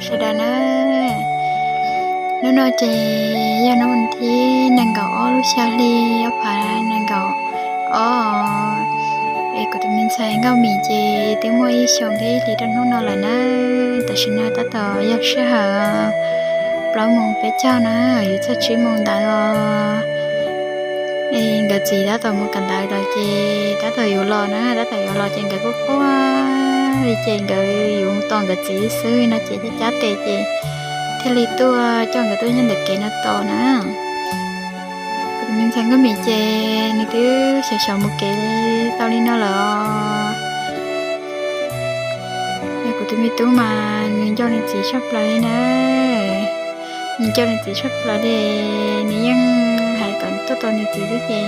Sawv daws na, hnub no ces yog hnub thib nees nkaum ob lub xya hli ob phav nees nkaum ob, es kuv tus me ntxhais Nkauj Mim ces twb muaj ib xyoos thiab ib hlis rau hnub no lawm na. Tam sim no tab tom yog sij hawm plaub moos peb caug na, yuav txog tsib moos ntawd os. Nkawd txiv tab tom mus kawm ntawv lawm ces tab tom yuav los na, tab tom yuav los ces nkawd quaj quaj li ces nkawd yuav mus tos nkawd txiv xwb no ces cab cab tes ces thiaj li tuaj coj nkawd tuaj nyob ntawm kev no tos na. Kuv tus me ntxhais Nkauj Mim ces nws twb xyov xyov mus kev tau li no lawm os. Yog kuv tus me tub mas nws nco nws txiv tshaj plaws li na. Nws nco nws txiv tshaj plaws li, nws yeej hais kom tuaj tos nws txiv xwb ces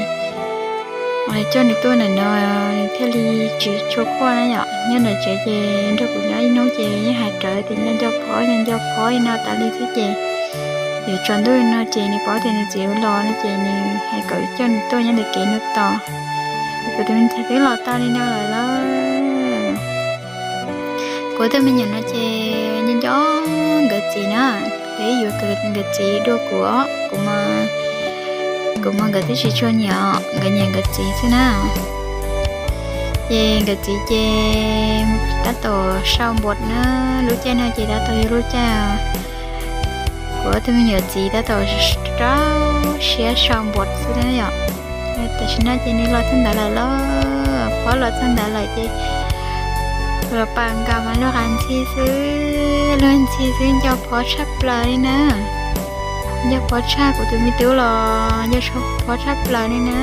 coj nws tuaj ntawm no nws thiaj li tsis tshua quaj na yom. Nyob ntawm tsev ces nrog kuv nyob ib hnub ces yeej hais rawv tias nco nco Phob, nco nco Phob li no tas li xwb ces yuav tsaus ntuj no ces nws paub tias nws txiv yuav los no ces nws hais kom coj nws tuaj nyob ntawm kev no tos. Kuv tus me ntxhais twb los tau li no lawm lauj. Kuv tus me nyuam no ces nco nco nkawd txiv na, nkawd yuav nkawd txiv dua kuv os, kuv, kuv mas nkawd twb tsis tshua nyiam os, nkawd nyiam nkawd txiv xwb na. Ces nkawd txiv ces tab tom sau npuas na, lub caij no ces tab tom yog lub caij kuv tus me nyuam txiv tab tom rau siab sau npuas xwb na yom. Tam sim no ces nws los txog ntawd lawm lauj, Phob los txog ntawd lawm ces los pas nkas mas luag qas ntxhi xwb, luag ntxhi xwb, nco Phob tshaj plaws li na. Nco Phob tshaj, kuv tus me tub los nco Phob tshaj plaws li na.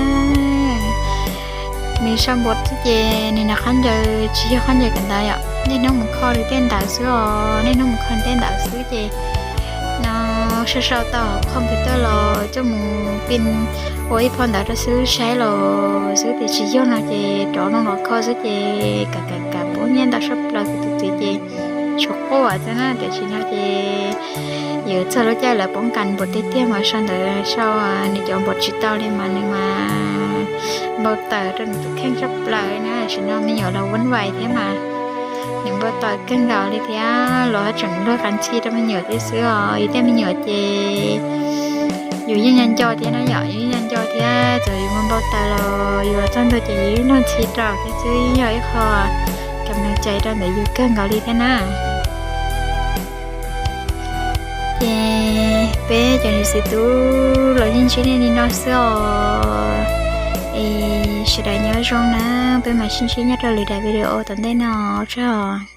Nws sau npuas xwb ces nws nov khaub ncaws tsis yog khaub ncaws kawm ntawv yom, niaj hnub mus kho nws tej ntawv xwb os, niaj hnub mus kho nws tej ntawv xwb ces no sau sau tau computer los coj mus pin ua ib phau ntawv rau xib hwb saib los xwb tias tsis yog no ces rov no los kho xwb ces kam kam kam pub nyiaj ntau tshaj plaws, kuv tus txiv ces tsuas quaj xwb na. Tam sim no ces yuav txog lub caij lawv poob kas npuas tiag tiag mas sau ntawv, sau nws cov npuas tsis tau li mas nws mas npau taws rau nws tus kheej tshaj plaws na. Tam sim no me nyuam los vuab vais thiab mas nws npau taws kawg nkaus li thiab, los tseem luag qas ntxhi rau me nyuam thiab xwb os. Yus tej me nyuam ces yus yeej nco nco thiab na yom, yus yeej nco nco thiab, txawm yus mus npau taws los yus los txog ntua ces yus yeej luag ntxhi rau thiab xwb, yeej yog ib qho kam nws cais rau ntawm yus kawg nkaus li thiab na. Ces peb cov niam txiv tub los yeej ntsib nej li no xwb os. Es sawv daws nyob zoo na, peb mam sib ntsib nyob rau lwm daim video tom ntej no, ua tsaug.